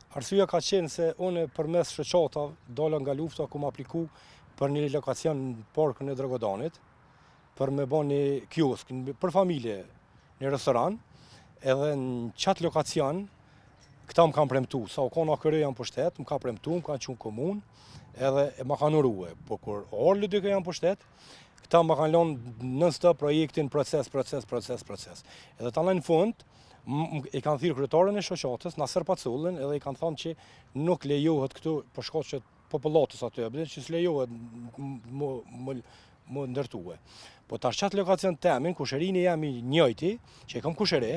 Arsyeja ka qenë se unë përmes shoqatave dola nga lufta kum apliku për një lokacion në parkun e Drogodanit, për me bo një kiosk për familje, një restoran, edhe në qatë lokacion, këta më kanë premtu, sa u konë AKR-ja në pushtet, më ka premtu, më kanë çu në komunë, edhe ma kanë urue, po kur ardh LDK-ja në pushtet, këta më kanë lonë non-stop projektin proces, proces, proces, proces. Edhe tani në fund, i kanë thirrë kryetarin e shoqatës, Naser Pacollin, edhe i kanë thënë që nuk lejohet këtu për shkak që popullatës aty, e që s'lejohet më ndërtue. Po tash qatë lokacion temin, kusherini jam i njëjti, që e kam kusheri,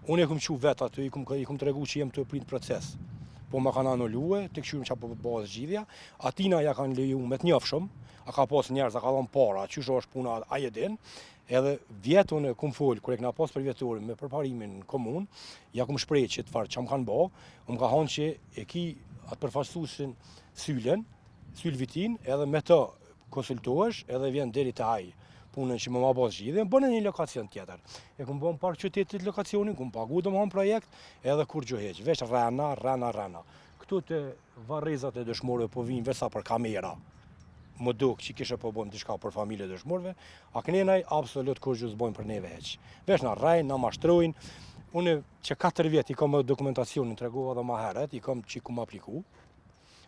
unë e kum çu vetë aty, i kum, i kum tregu që jem tu e prit proces. Po ma kanë anulue, të këshyrim që po bëhet zgjidhja, atina ja kanë leju me të njofshëm, a ka pas njerëz, a ka dhënë para, qysh është puna, ai e din, edhe vjet unë kum fol, kur e kena pas përvjetorin me përparimin në komunë, ja kum shpreh që të farë që më kanë bo, më ka thonë që e ki atë përfaqësuesin Sylen, Syl Vitin, edhe me të konsultohesh, edhe vjen deri te ai punën që më ma bo zgjidhjen, bënë një lokacion tjetër. E kum bo në park qytetit lokacionin, kum pagu domethonë projekt, edhe kurgjo hiç, veç rrena, rrena, rrena. Këtu te varrezat e dëshmorëve po vinë veç sa për kamera. Më duk që kishe po bojmë diçka për familje dëshmorëve, a kënenaj absolut kurgjo s'bojnë për neve hiç. Veç na rrejnë, na mashtrojnë. Unë që 4 vjet i kam dokumentacionin tregova edhe ma herët, i kam që kum apliku.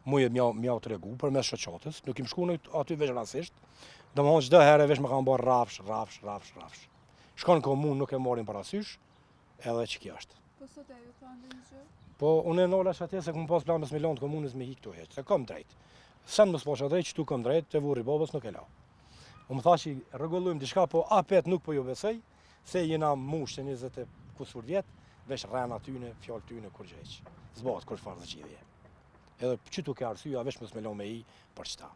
Muje mja, mja u tregu përmes shoqatës, nuk im shku në aty veç rastisht. Domethonë çdo herë veç më kanë bërë rrafsh, rrafsh, rrafsh, rrafsh. Shkon në komunë, nuk e marrin parasysh, edhe që kjo është. Po sot e ju thanë ndonjë gjë? Po, unë e nala që atje se kum pas plan mos me lanë të komunës me hik këtu hiç, se kam drejt. Sen mos pasha drejt, qëtu kam drejt, te vorri babës nuk e la. U më tha që rregullojmë diçka, po apet nuk po ju besoj, se jena mush që 20 e kusur vjet, veç rrena tyne, fjalë tyne, kurgjo hiç. S'bahet kurrfarë zgjidhje. Edhe qëtu ke arsyeja veç mos me lon me hi për qëta.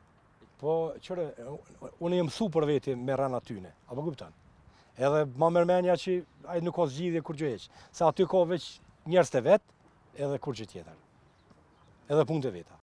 Po, qëre, unë jam mësu për veti me rrena tyne, apo kupton? Edhe ma merr menja që ai nuk ka zgjidhje kurgjo hiç. Se aty ka veç njerëz të vet, edhe kurgjo tjetër. Edhe punë të veta.